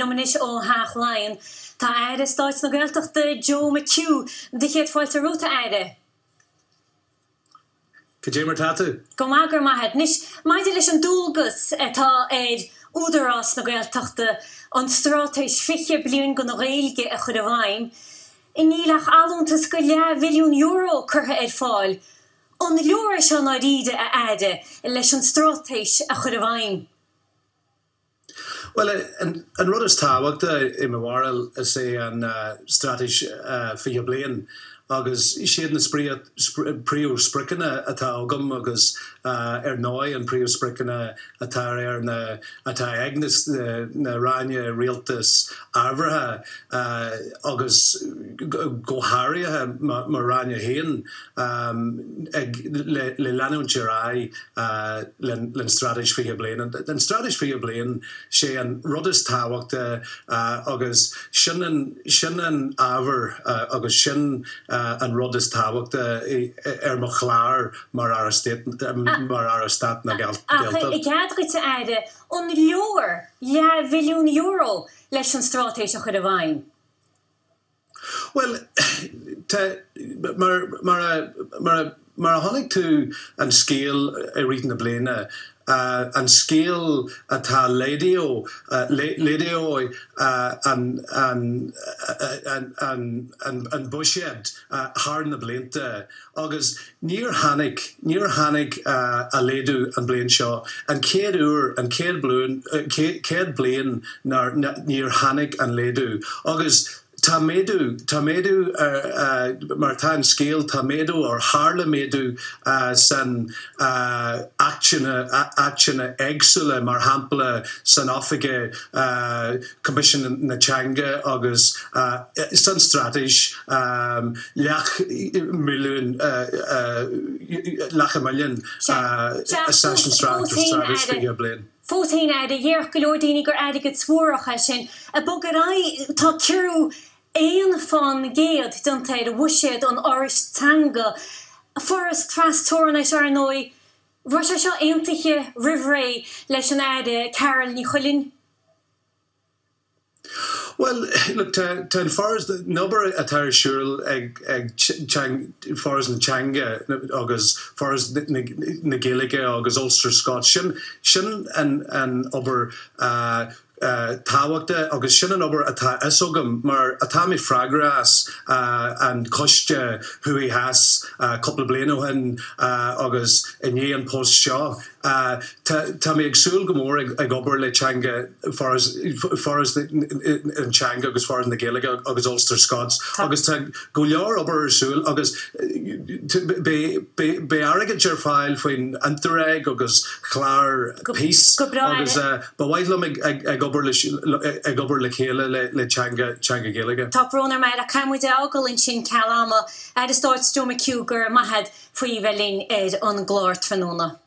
Liom anois ó Theach Laighean tá Aire Stáit na Gaeltachta Joe McHugh. Do chéad fáilte romhat, a Aire. Cad é mar tá tú? Go maith, go raibh maith agat. Anois, maidir leis an dualgas atá ar Údarás na Gaeltachta an Straitéis 20 Bliain don Ghaeilge a chur i bhfeidhm, níl ach allúntas de leathmhilliún euro curtha ar fáil. An leor é seo i ndáiríre, a Aire, leis an straitéis a chur i bhfeidhm? Bhuel, an rud is tábhachta i mo bharúil is é an Straitéis 20 Bliain agus siad na príomhspriocanna atá agam agus ar ndóigh an príomhspriocanna atá ar na atá ag na ranna rialtais ábhartha agus go háirithe mo Roinn féin ag le leanúint ar aghaidh len Straitéis 20 Bliain. An Straitéis 20 Bliain, sé an rud is tábhachta agus sin an, sin an ábhar agus sin an rud is tábhachta ar mo chlár mar Aire State, mar Aire Stáit na Ach i gcead dhuit a Aire, an leor leathmhilliún euro leis an straitéis a chur i bhfeidhm? Bhuel, tá, mar, mar a, mar a, mar a chonaic tú an scéal i rith na bliana, an scéal atá laghdaíodh, laghdaíodh an, an, an, an, an, an buiséad thar na blianta agus níor tháinig, níor tháinig a laghdú an bliain seo, an chéad uair, an chéad bliain, chéad bliain nár, níor tháinig an laghdú agus Tá méadú, tá méadú ar, mar atá an scéal, tá méadú or tharla méadú san áiteanna, áiteanna éagsúla, mar shampla san Oifig Coimisiún na Teanga agus san Straitéis leath mhilliún, leath mhilliún Sea, san Straitéis 20 bliain. Fós féin, a Aire, dhéarfadh go leor daoine gur airgead suarach é sin. Ag bogadh ar aghaidh, tá ciorrú 1% déanta ar bhuiséad an Fhorais Teanga, foras tras-teorann é seo ar ndóigh. Raibh sé seo aontaithe roimh ré leis an Aire Carál Ní Chuilín? Bhuel, look, tá, tá an Foras, an obair atá ar siúl ag, ag Foras na Teanga agus Foras na, na Gaeilge agus Ulster Scots, sin, sin an, an obair tábhachtach agus sin an obair atá fhios agam mar atá mé freagrach as an Choiste Thuaidh Theas cúpla bliain ó shin agus i ndiaidh an post seo. Tá mé ag súil go mór ag obair le teanga Foras, Foras na Teanga agus Foras na Gaeilge agus Ulster Scots agus tá go leor obair ar siúl agus beidh airgead ar fáil faoin Interreg agus chlár Peace agus ba mhaith liom ag obair ag obair le chéile le teanga teanga Gaeilge. Tá brón orm ach caithfidh muid é a fhágáil ansin ceal ama. Aire Stáit Joe McHugh, go raibh maith agat faoi bheith linn ar an gclár tráthnóna.